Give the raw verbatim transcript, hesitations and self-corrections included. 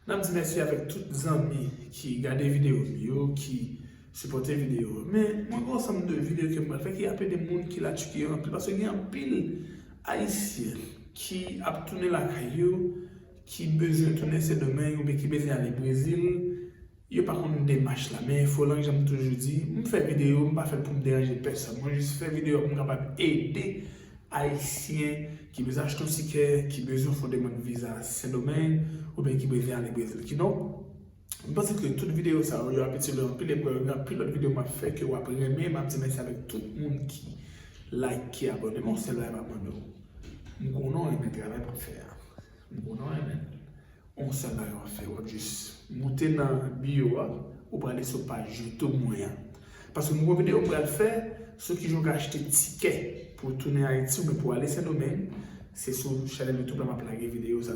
N ap di mèsi avèk tout zanmi ki gade videyo m yo, ki sipòte videyo yo. Men, mwen gen yon ansanm de videyo ke m pral fè ki ap ede moun ki la Tiki yo anpil, paske gen anpil Ayisyen ki ap tounen lakay yo, ki bezwen tounen Sendomeng oubyen ki bezwen ale Brezil, yo pa konn demach la. Men enfo lan, jan m toujou di, m fè videyo, m pa fè l pou m deranje pèsòn. Mwen jis fè videyo pou m kapab ede Ayisyen ki bezwen achte yon tikè, ki bezwen fè yon demann viza Sendomeng, oubyen ki bezwen ale Brezil. Kidonk, m panse ke tout videyo sa yo, yo ap itil anpil, e gen anpil lòt videyo m ap fè ke w ap renmen. M ap di mèsi avèk tout moun ki like, ki abòne. Men yon sèl bagay m ap mande w. M konnen w renmen travay m ap fè a. M konnen w renmen l. Yon sèl bagay w ap fè, w ap jis moute nan bio a, ou prale sou paj YouTube mwen an. Paske m gen yon videyo m pral fè sou kijan w ka achte tikè pou w tounen Ayiti oubyen pou w ale Sendomeng. Se sou chanèl YouTube la m ap lage videyo sa.